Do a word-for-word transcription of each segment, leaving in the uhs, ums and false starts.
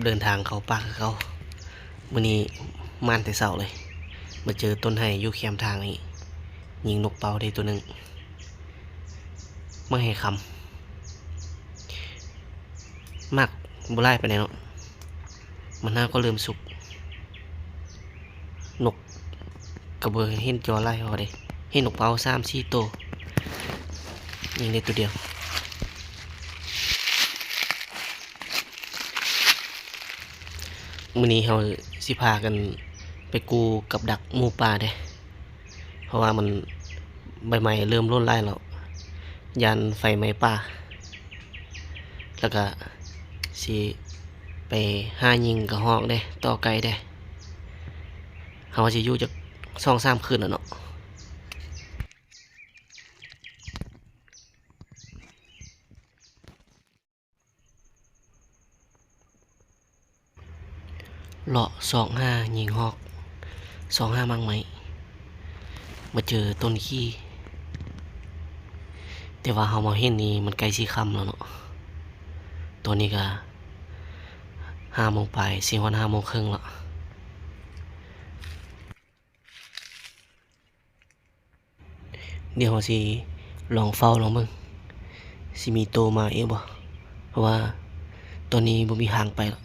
เดินทางเข้าป่าคือเก่า มื้อนี้มานแต่เช้าเลย มาเจอต้นไฮอยู่แคมทางนี่ ยิงนกเป้าได้ตัวหนึ่ง มาให้คำ มักบ่หลายปานใดเนาะ มันหาก็เริ่มสุก นกก็บ่เห็นจ่อหลายพอเด้ เห็นนกเป้าสามสี่ตัว ยิงได้ตัวเดียว มื้อนี้เฮาสิพากันไปกู้กับดักหมูป่าเด้ เพราะว่ามันใบไม้เริ่มหล่นหลายแล้ว ย้านไฟไหม้ป่า แล้วก็สิไปหายิงกระฮอกเด้ ต่อไก่เด้ เฮาสิอยู่จักสองสามคืนแล้วเนาะ เลาะซอกหายิงฮอก ซอกหาหมากไม้ มาเจอต้นขี้ แต่ว่าเฮามาเห็นนี่มันใกล้สิค่ำแล้วเนาะ ตอนนี้ก็ห้าโมงปลาย สิฮอดห้าโมงครึ่งแล้ว เดี๋ยวเฮาสิลองเฝ้าลองเบิ่ง สิมีโตมาอีกบ่ เพราะว่าตอนนี้บ่มีทางไปแล้ว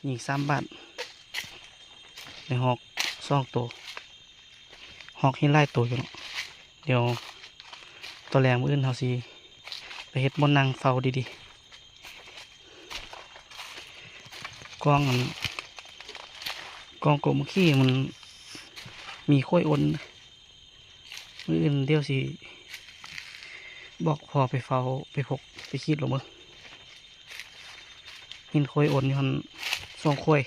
ยิงสามบาด ได้ฮอกสองโต ฮอกเห็นหลายโตอยู่เนาะ เดี๋ยวตอนแลงมื้ออื่นเฮาสิไปเฮ็ดบ่อนนั่งเฝ้าดีๆ กล้องอัน กล้องโกะเมื่อกี้มันมีข้อยอ่อน มื้ออื่นเดี๋ยวสิบอกพ่อไปเฝ้า ไปพก ไปขีดลงเบิ่ง เห็นข้อยอ่อนอยู่หั่นสองข้อย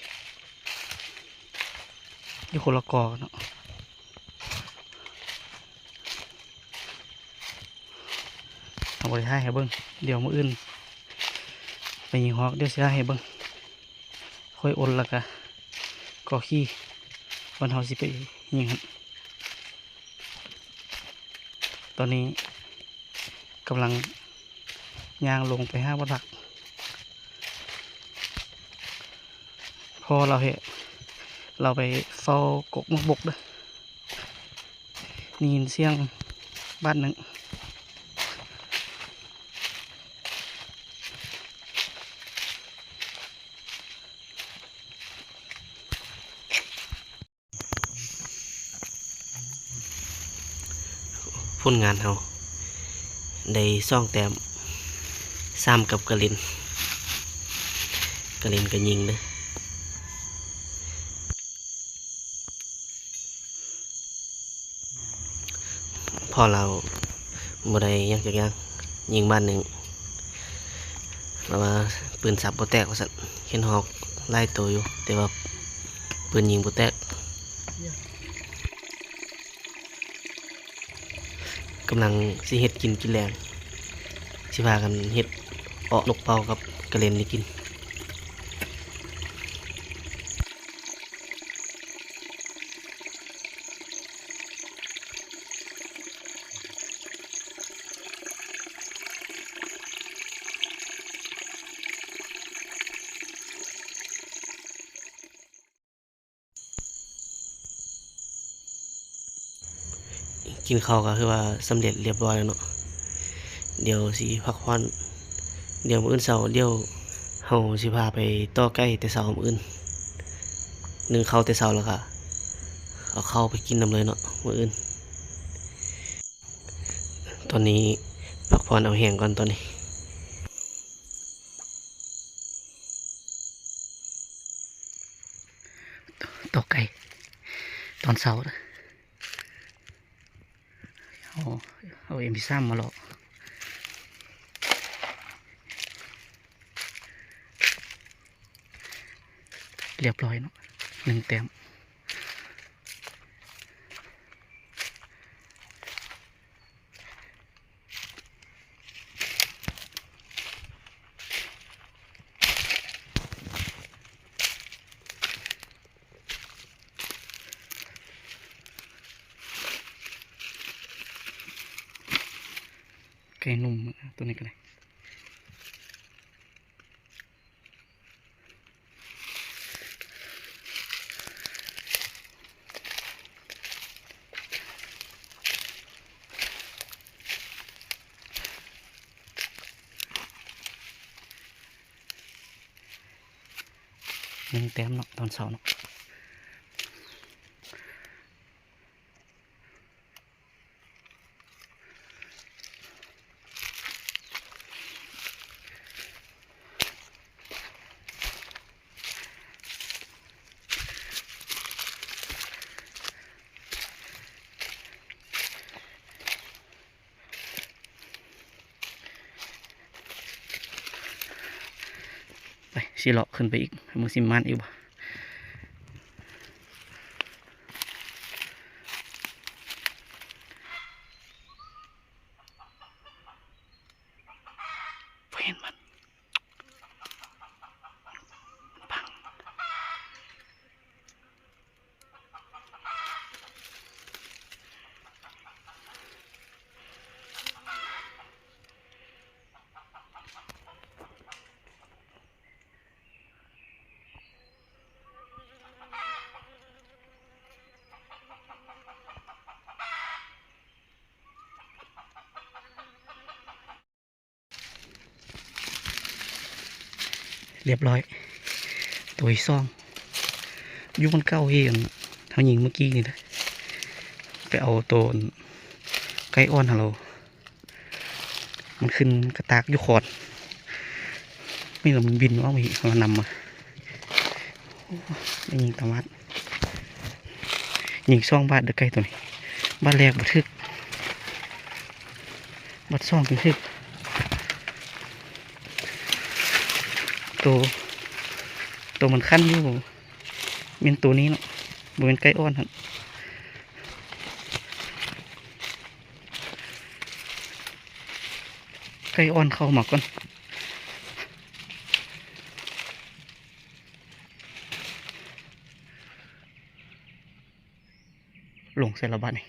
อยู่คนละกอกันเนาะ เอาบ่ได้ถ่ายให้เบิ่ง เดี๋ยวมื้ออื่นไปยิงฮอก เดี๋ยวสิถ่ายให้เบิ่ง ข้อยอ่อนแล้วก็กอขี้ วันเฮาสิไปยิงหั่น ตอนนี้กำลังย่างลงไปหาบ่อนพัก พ่อลาวเฮ็ด ลาวไปเฝ้ากกหมากบกเด้อ ได้ยินเสียงบาดหนึ่ง ผลงานเฮาได้สองแต้ม สามกับกะลิน กะลินก็ยิงเด้อ พ่อลาวบ่ได้หยังจักอย่าง ยิงบาดหนึ่ง แล้วว่าปืนสับบ่แตกว่าซั่น เห็นฮอกหลายโตอยู่ แต่ว่าปืนยิงบ่แตก กำลังสิเฮ็ดกินกินแลง สิพากันเฮ็ดเอาะนกเป้ากับกะเล็นนี่กิน กินข้าวก็คือว่าสำเร็จเรียบร้อยแล้วเนาะ เดี๋ยวสิพักผ่อน เดี๋ยวมื้ออื่นเช้า เดี๋ยวเฮาสิพาไปต่อไก่แต่เช้ามื้ออื่น นึ่งข้าวแต่เช้าแล้วก็เอาข้าวไปกินนำเลยเนาะ มื้ออื่น ตอนนี้พักผ่อนเอาแฮงก่อนตอนนี้ ต่อไก่ ตอนเช้าเด้อ เอา เอาเอ็มพีสามมาเลาะ เรียบร้อยเนาะ หนึ่งแต้ม ไ แต่หนุ่มอะ ตัวนี้ก็ได้ หนึ่งแต้มเนาะ ตอนเช้าเนาะ ไป สิเลาะขึ้นไปอีก มึงสิมันอีกบ่ บ่เห็นมัน มันบัง เรียบร้อย ตัวที่สอง อยู่บอนเก่าที่อันเฮายิงเมื่อกี้นี่นะ ไปเอาตัวไก่อ่อนเฮา มันขึ้นกระตากอยู่ขอน มีแล้วมันบินออกมาอีก เฮานำมา โอ้ ได้ยิงตามัด ยิงสองบาดเด้อไก่ตัวนี้ บาดแรกบ่ถึก บาดสองจั่งถึก ตัว ตัวมันคันอยู่ แม่นตัวนี้เนาะ บ่แม่นไก่อ่อนหั่น ไก่อ่อนเข้ามาก่อน ลงใส่ละบาดนี่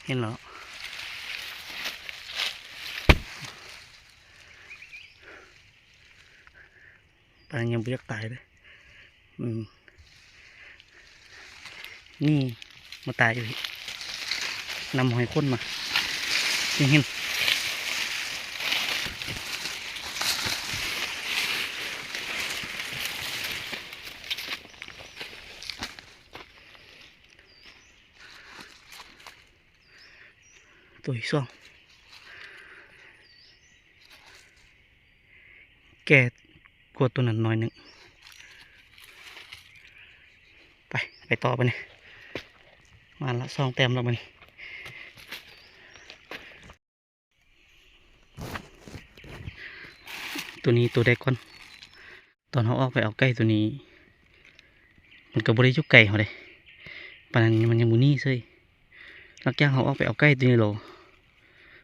เห็นแล้ว ปลายังบ่อยากตายเลย อืม นี่มาตายอยู่ นำหอยข้นมา นี่เห็น ตัวที่สอง แก่กว่าตัวนั้นหน่อยหนึ่ง ไป ไปต่อไปนี่ มาละ สองแต้มแล้วบัดนี้ ตัวนี้ตัวใดก่อน ตอนเฮาออกไปเอาไก่ตัวนี้ มันก็บ่ได้อยู่ไกลเฮาเด้ ปานนั้นมันยังบ่หนีเซ้ย หลังจากเฮาออกไปเอาไก่ตัวนี้แล้ว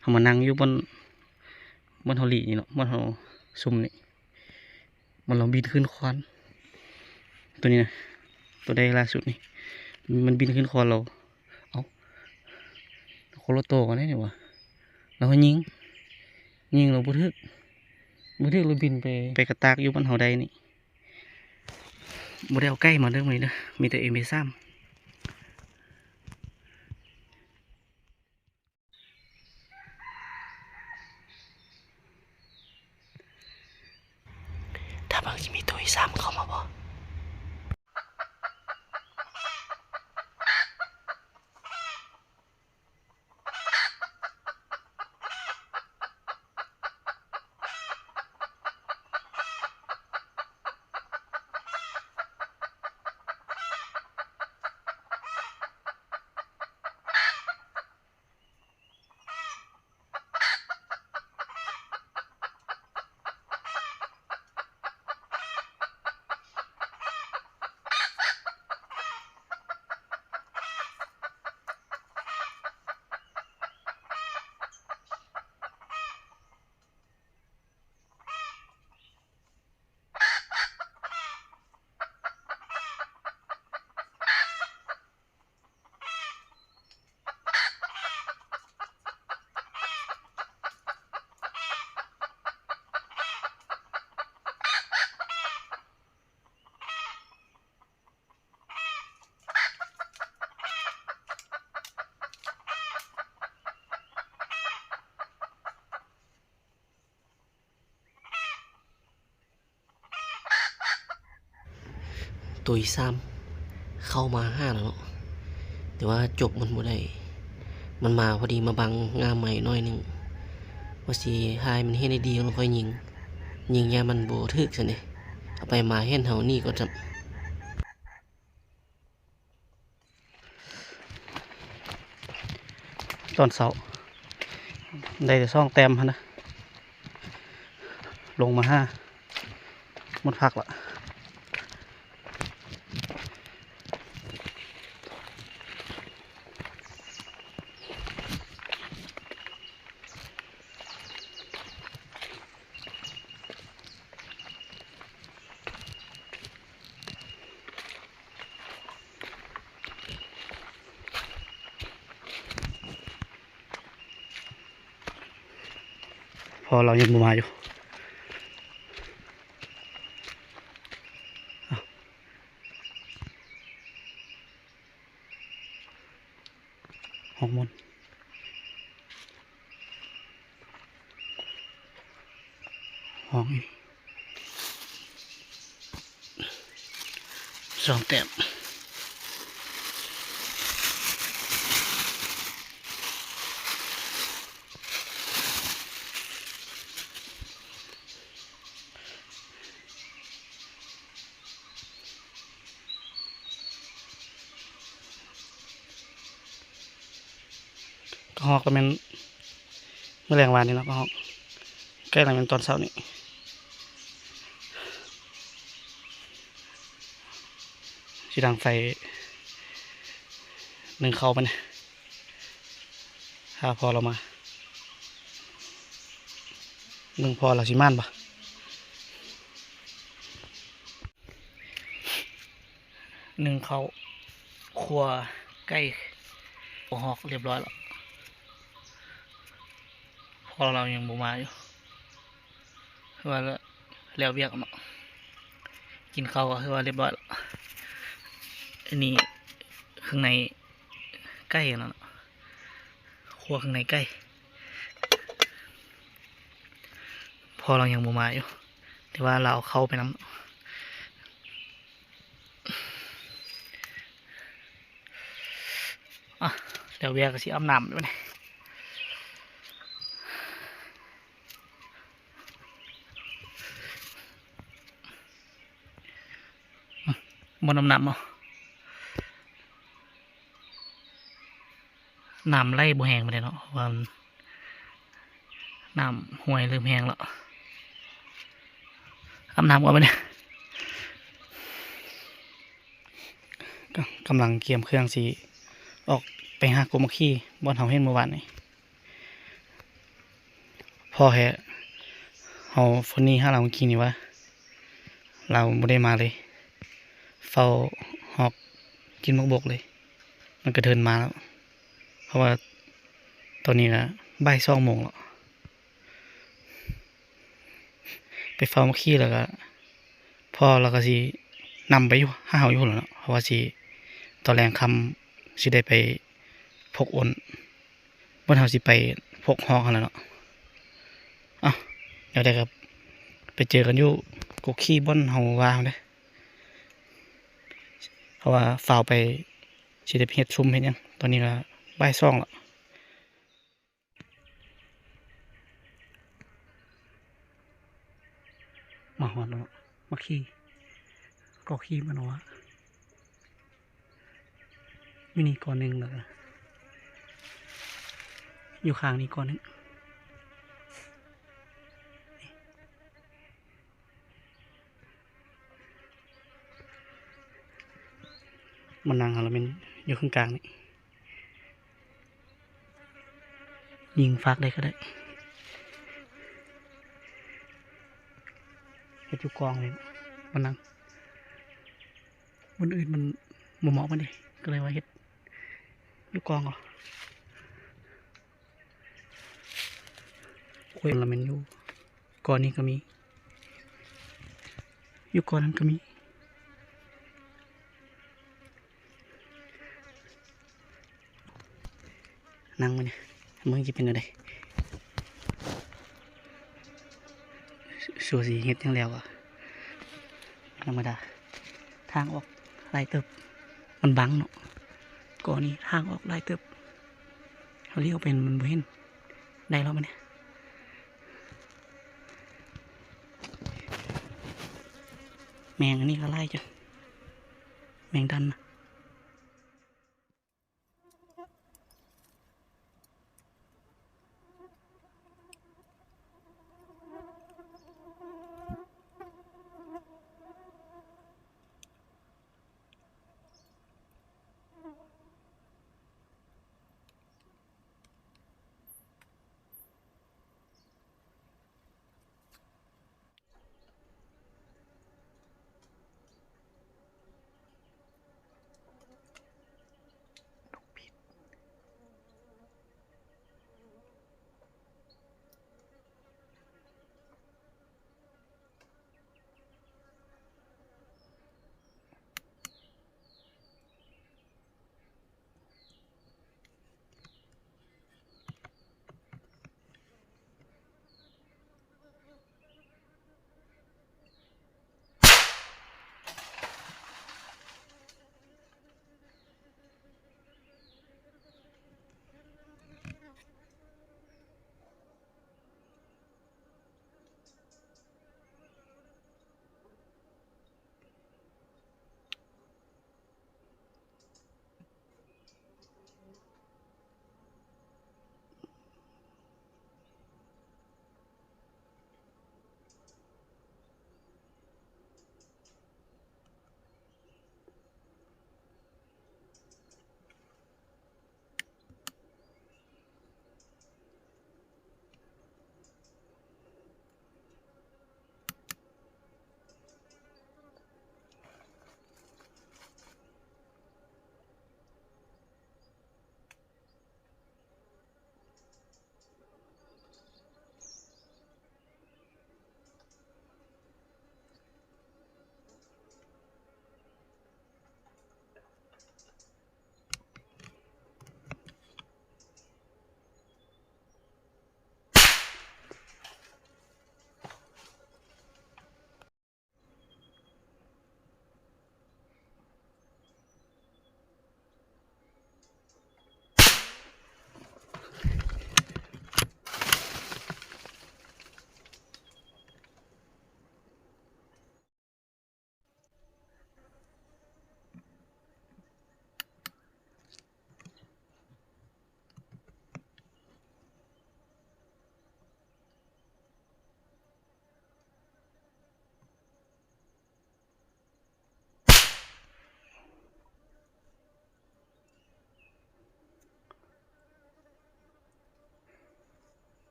เฮามานั่งอยู่บ่อน บ่อนเฮาหลีนี่เนาะ บ่อนเฮาซุ่มนี่ มันลองบินขึ้นคอน ตัวนี้นะ ตัวใดล่าสุดนี่ มันบินขึ้นคอนแล้ว เอ้า คนละตัวกันได้นี่หว่า แล้วก็ยิง ยิงแล้วบ่ถึก บ่ถึกแล้วบินไป ไปกระตากอยู่บ่อนเฮาได้นี่ บ่ได้เอาไก่มาเด้อมื้อนี้เด้อ มีแต่เอ็มพีสาม ถ้าเบิ่งสิมีตัวที่สามเข้ามาบ่ ตุยซ้ำ เข้ามาหาแล้วเนาะ แต่ว่าจกมันบ่ได้ มันมาพอดีมาบังง่าไม้หน่อยหนึ่ง ว่าสิถ่ายมันเห็นได้ดีแล้วค่อยยิง ยิงยามมันบ่ถืกซั้นเด้ เอาไปมาเห็นเฮานี่ก็จะ ตอนเช้า ได้แต่สองแต้มหั้นนะ ลงมาหา หมดพักละ พ่อลาวยังบ่มาอยู่ ฮอร์โมน ฮอกอีก สองแต้ม กระฮอกก็แม่น มื้อแลงวานนี้เนาะ กระฮอก ใกล้แล้วแม่นตอนเช้านี้ สิดังไฟ นึ่งข้าวไปเนี่ย ถ้าพ่อลาวมา นึ่งพ่อลาวสิมานบ่ นึ่งข้าว คั่วไก่ หัวฮอกเรียบร้อยแล้ว พ่อลาวยังบ่มาอยู่ คือว่าแล้วเวียกเนาะ กินข้าวก็คือว่าเรียบร้อยแล้ว อันนี้เครื่องในไก่แล้วเนาะ คั่วเครื่องในไก่ พ่อลาวยังบ่มาอยู่ แต่ว่าลาวเอาข้าวไปนำ อ่ะ แล้วเวียกก็สิอาบน้ำอยู่นี่ บ่นำน้ำเนาะ น้ำไหลบ่แห้งปานใดเนาะ เพราะว่าน้ำห้วยเริ่มแห้งแล้ว อาบน้ำก่อนบัดนี้ ก็กำลังเตรียมเครื่องสิออกไปหากบหมากขี้ บ่อนเฮาเห็นเมื่อวานนี้ พ่อแฮะ เฮาฝนนี่หาลาวเมื่อกี้นี่วะ ลาวบ่ได้มาเลย เฝ้าฮอกกินหมากบกเลย มันกระเทินมาแล้ว เพราะว่าตอนนี้ก็บ่ายสองโมงแล้ว ไปเฝ้าหมากขี้แล้วก็ พ่อลาวก็สินำไปอยู่ หาเฮาอยู่แล้วเนาะ เพราะว่าสิ ตอนแลงค่ำสิได้ไปพกอ้น บ่อนเฮาสิไปพกฮอกหั้นแหละเนาะ เอ้า เดี๋ยวได้ครับ ไปเจอกันอยู่กกขี้บ่อนเฮาว่าเด้อ เพราะว่าฟ้าวไปสิได้ไปเฮ็ดซุมเฮ็ดหยัง ตอนนี้ก็บ่ายสองแล้ว มาฮอดแล้วเนาะ มาขี้ ก็ขี้มันเอาวะ อยู่นี่ก่อนหนึ่งแล้วก็ อยู่ข้างนี้ก่อนหนึ่ง มานั่งเอาละแม่นอยู่ข้างกลางนี่ ยิงฟากได้ก็ได้ เฮ็ดอยู่กองเลย มานั่ง บนอื่นมันบ่เหมาะปานใด ก็เลยว่าเฮ็ดอยู่กองเอา โอ้ย ละแม่นอยู่ ก่อนนี้ก็มี อยู่ก่อนนั้นก็มี นั่งมาเนี่ย มึงจะเป็นอะไร สูสีเฮ็ดจังแล้วอะ ธรรมดา ทางออก หลายเติบ มันบังเนาะ ก่อนี่ทางออกหลายเติบ เฮาเลี้ยวไปมันบ่เห็น ได้แล้วมันเนี่ย แมงอันนี้ก็หลายจ้ะ แมงดันนะ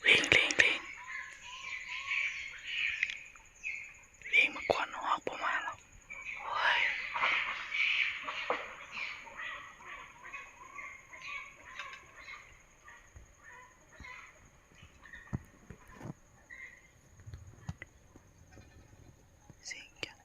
ลิง ลิง ลิง ลิง มากวนหอกบ่มาหรอก โอ้ย เสียงจัง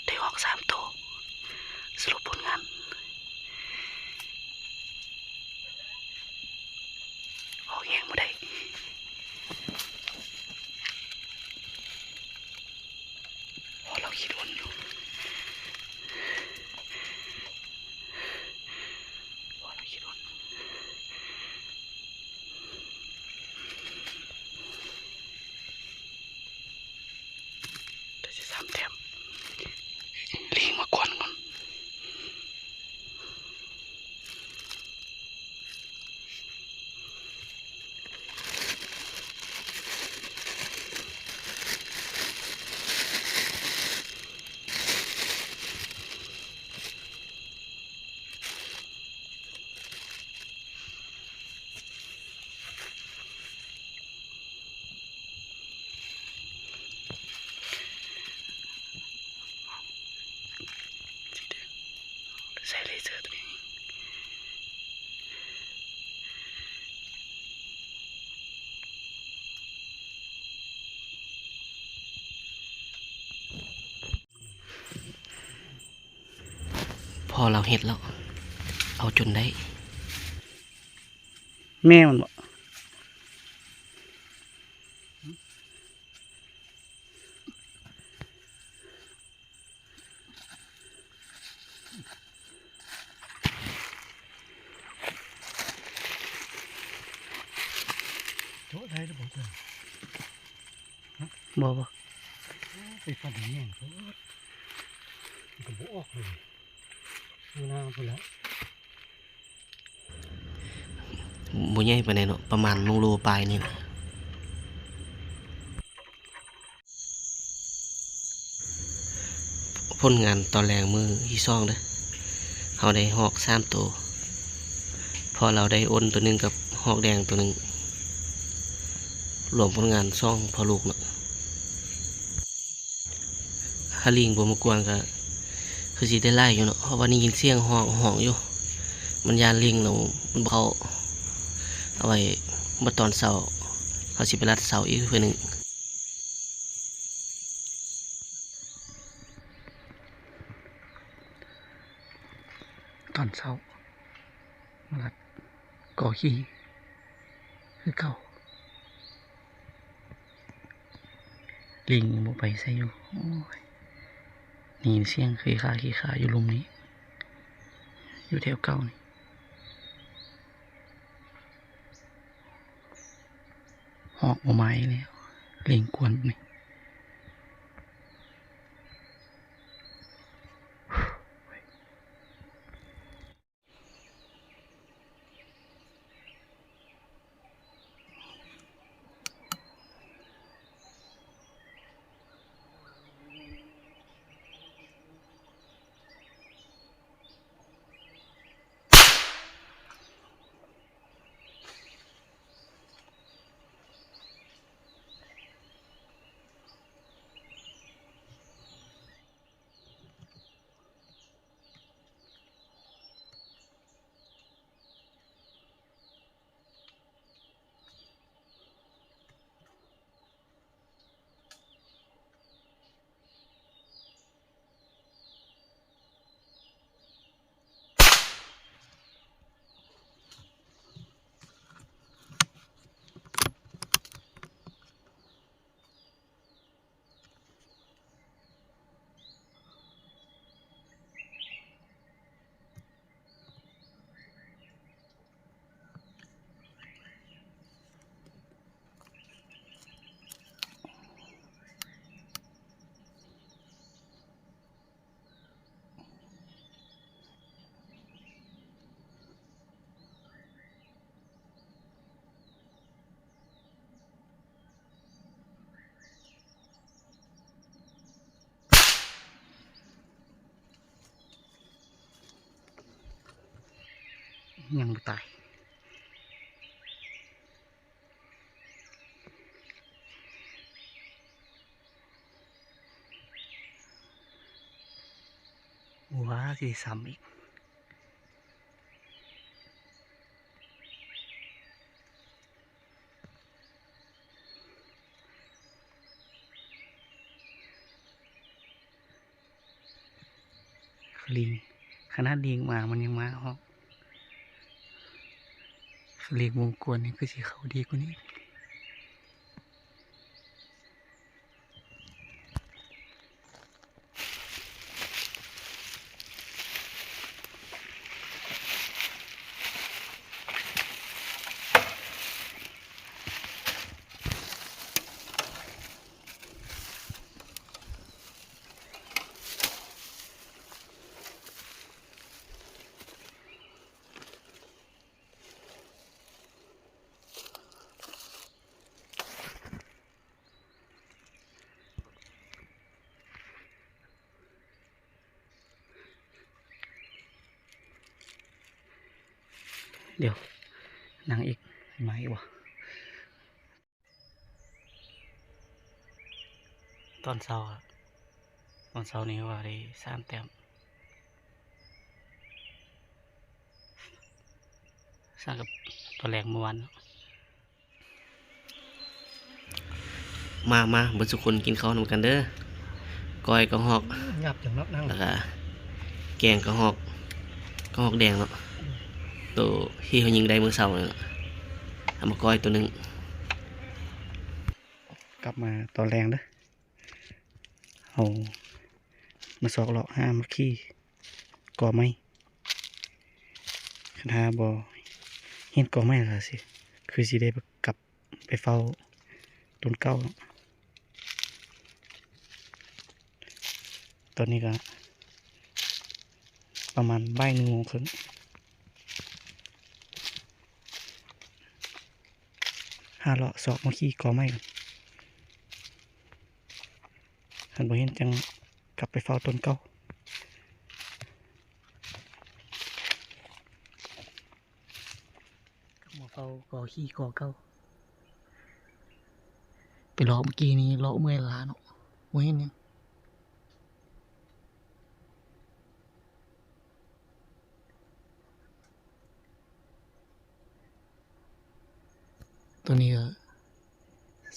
ได้หอกสามตัว สรุปผลงาน หอกแฮงบ่ได้ พอเราคิดวนอยู่ พอเราคิดวน ได้สิสามแต้ม ลิงม ก่อนก่อน ใส่เลเซอร์ตัวนี้ พอเราเฮ็ดแล้ว เอาจนได้ แม่มันบ่ โจ้ได้หรือเปล่า บ่ บ่ ไปฟันแม่งโพด มันก็บ่ออกเลย อยู่หน้าพุ่นละ บ่ใหญ่ปานใดเนาะ ประมาณหนึ่งโลปลายนี่แหละ ผลงานตอนแลงมื้อที่สองเด้อ เฮาได้ฮอกสามโต พอเราได้อ้นตัวหนึ่งกับฮอกแดงตัวหนึ่ง รวมผลงานสองพ่อลูกเนาะ ถ้าลิงบ่มากวนก็คือสิได้หลายอยู่เนาะ เพราะว่าได้ยินเสียงฮ้อง ฮ้องอยู่ มันย้านลิงแล้วมันบ่เข้า เอาไว้บัดตอนเช้า เขาสิไปรัดเช้าอีกเทื่อหนึ่ง ตอนเช้า มารัดกอขี้คือเก่า ลิงยังบ่ไปไสอยู่ โอ้ย ได้ยินเสียงขี้ข้า ขี้ข้าอยู่หลุมนี้ อยู่แถวเก่านี่ ฮอกบ่มาอีกแล้ว ลิงกวนนี่ ยังบ่ตาย ว้า สิซ้ำอีก ลิง ขนาดลิงมามันยังมาฮอก ลิงวงกวนนี่คือสิเข้าดีกว่านี้ เ เดี๋ยว นั่งอีก มาอีกวะ ตอนเช้าอะ ตอนเช้านี้ว่าได้สามแต้ม สร้างกับตอนแรกเมื่อวานเนาะ มา มา เบิดซุคนกินข้าวนำกันเด้อ ก้อยกะฮอก หยาบจังเนาะนาง แล้วกะแกงกะฮอก กะฮอกแดงเนาะ โตที่เขายิงได้มื้อเช้านี่ล่ะ เอามาก้อยโตหนึ่ง กลับมาตอนแลงเด้อ เอามาซอกเลาะหาหมากขี้กอไม้ คันหาบ่เห็นกอไม้ล่ะสิ คือสิได้กลับไปเฝ้าต้นเก๊าเนาะ ตอนนี้ก็ประมาณบ่ายหนึ่งโมงครึ่ง หาเลาะซอกหมากขี้กอไม้ก่อน คันบ่เห็นจั่งกลับไปเฝ้าต้นเก๊า กลับมาเฝ้ากอขี้กอเก๊า ไปเลาะเมื่อกี้นี้เลาะเมื่อยล้าเนาะ บ่เห็นหยัง ตอนนี้ก็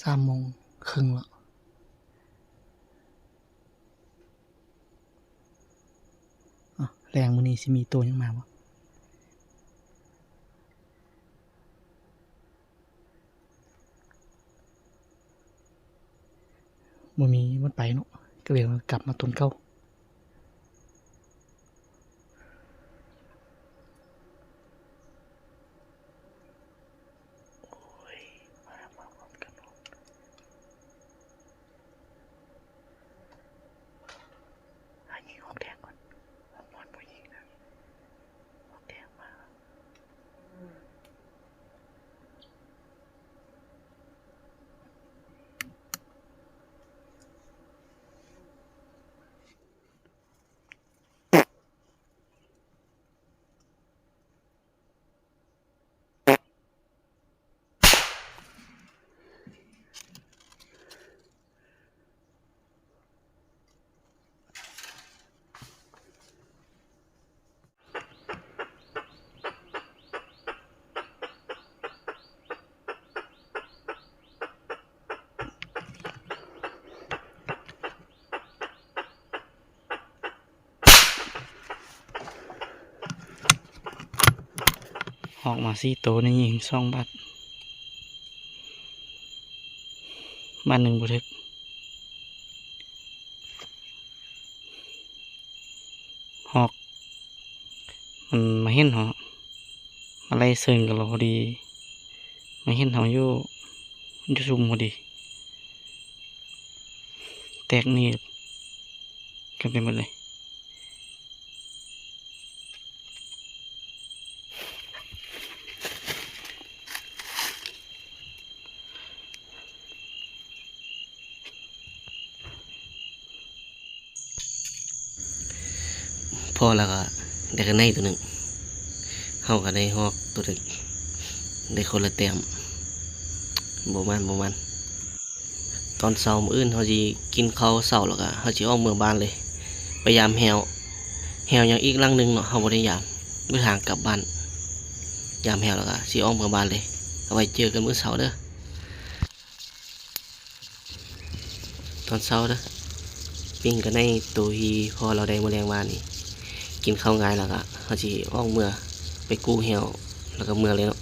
สามโมงครึ่งแล้ว อ่ะ แลงมื้อนี้สิมีโตหยังมาบ่ บ่มี มันไปเนาะ ก็เลยกลับมาต้นเก๊า โอ้ย มา มาพร้อมกันเนาะ หายิงฮอกแดงก่อน ฮอกมอนบ่ยิงนะ ฮอกแดงมา ฮอกมาสี่โตนี่ยิงสองบาด บาดหนึ่งบ่ถึก ฮอก มันมาเห็นเฮา มาไล่เซิงกับเราพอดี มาเห็นเฮาอยู่ อยู่ซุมพอดี แตกหนีบกันไปหมดเลย พอแล้วก็ได้กะไนตัวหนึ่ง เฮาก็ได้ฮอกตัวหนึ่ง ได้คนละแต้ม บ่มัน บ่มัน ตอนเช้ามื้ออื่นเฮาสิกินข้าวเช้าแล้วก็เฮาสิออกเมือบ้านเลย ไปยามแฮว แฮวยังอีกหลังหนึ่งเนาะ เฮาบ่ได้ยาม มื้อทางกลับบ้าน ยามแฮวแล้วก็สิออกเมือบ้านเลย เอาไว้เจอกันมื้อเช้าเด้อ ตอนเช้าเด้อ ปิ้งกะไนตัวที่พ่อเราได้มื้อแลงวานนี้ กินข้าวงายแล้วก็เฮาสิออกเมือ ไปกู้แฮว แล้วก็เมือเลยเนาะ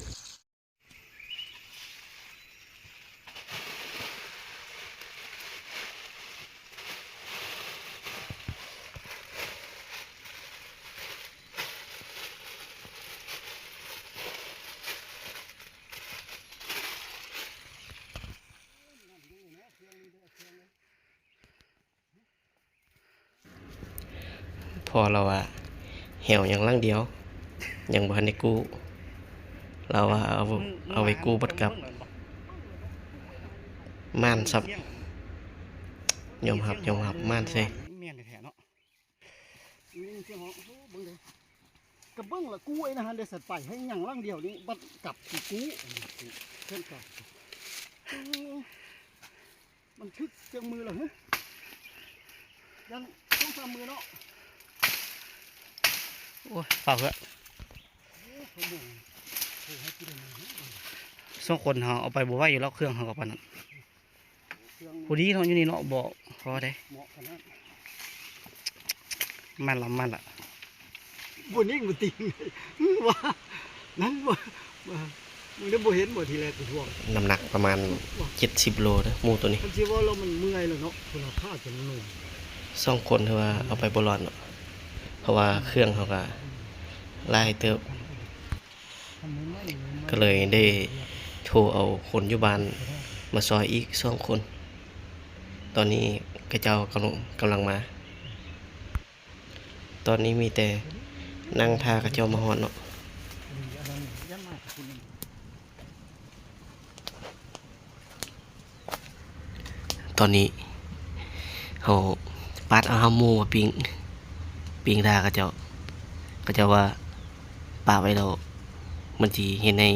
พ่อเราว่า แฮวยังหลังเดียว ยังบ่ทันได้กู้ เราว่าเอา เอาไว้กู้บัดกลับ ม่านซับ ยอมรับ ยอมรับ ม่านเซ่ แม่นแท้ๆเนาะ อืม เสียงฮ้อง โอ้ เบิ่งเด้อ กระเบื้องละกู้ไอ้นะฮะ ได้สัตว์ไปให้หยังหลังเดียวนี่ บัดกลับสิกู้ เพิ่นกลับ เออ มันถึกจังมือละฮะ ยังสองสามมือเนาะ โอ้ย ฝากเถอะ โอ้ย ผมบอก โอ้ย ให้กินอะไรนะ สองคนเฮาเอาไปบ่ไหวอยู่แล้ว เครื่องเฮากับปานนั้น เครื่อง พอดีเนาะ อยู่นี่เนาะ บ่พอเด้ เหมาะขนาด มันละ มันละ บ่นิ่งบ่ติง ว่า นั่นว่า ว่า มึงได้บ่เห็นบ่ทีแรกกูทวง น้ำหนักประมาณเจ็ดสิบโลเด้อ หมูตัวนี้ คันสิว่าเรามันเมื่อยแล้วเนาะ คุณภาพจะหนุ่ม สองคนถือว่าเอาไปบ่รอดเนาะ เพราะว่าเครื่องเขาก็หลายเติบ ก็เลยได้โทรเอาคนอยู่บ้านมาซอยอีกสองคน ตอนนี้เขาเจ้ากำลัง กำลังมา ตอนนี้มีแต่นั่งท่าเขาเจ้ามาฮอดเนาะ ตอนนี้เขาปาดเอาหาหมูมาปิ้ง ปิ้งท่าเขาเจ้า เขาเจ้าว่าปาดไว้แล้ว มันสิเฮ็ดให้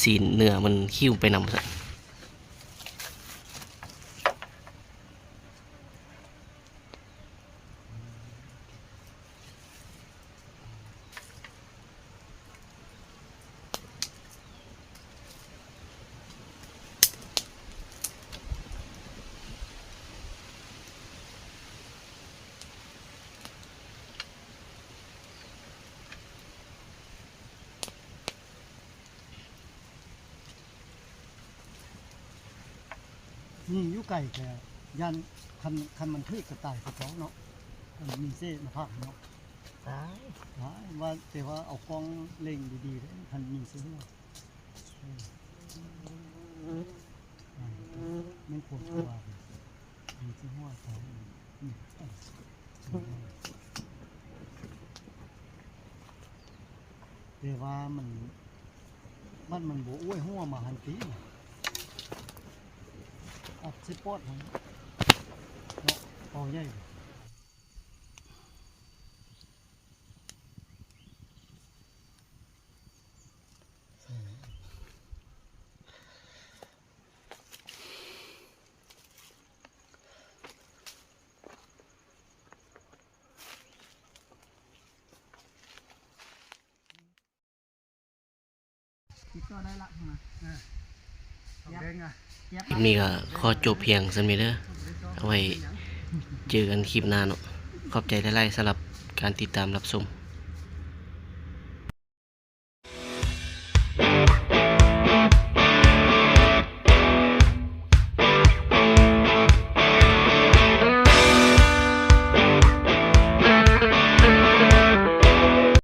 ซี้นเนื้อมันคิวไปนำซั้น นี่อยู่ไกลก็ย่าน คัน คันมันถืกก็ตายคือเก่าเนาะ มันมีเศษมาพักเนาะ ตาย ตาย ว่าแต่ว่าเอากล้องเล็งดีๆเด้อ คันมีเศษหัว เออ อ่า มันควรกลัว มีเศษหัวเขา อืม แต่ว่ามัน มัน มันบ่อ้วยหัวมาหันติ อัดใส่ปอดหันเนาะ เป่าใหญ่ ติดต่อได้ละนะ เออ เอาแดงอ่ะ คลิปนี้ก็ขอจบเพียงส่ำนี้เด้อ เอาไว้เจอกันคลิปหน้าเนาะ ขอบใจหลายๆสำหรับการติดตามรับชม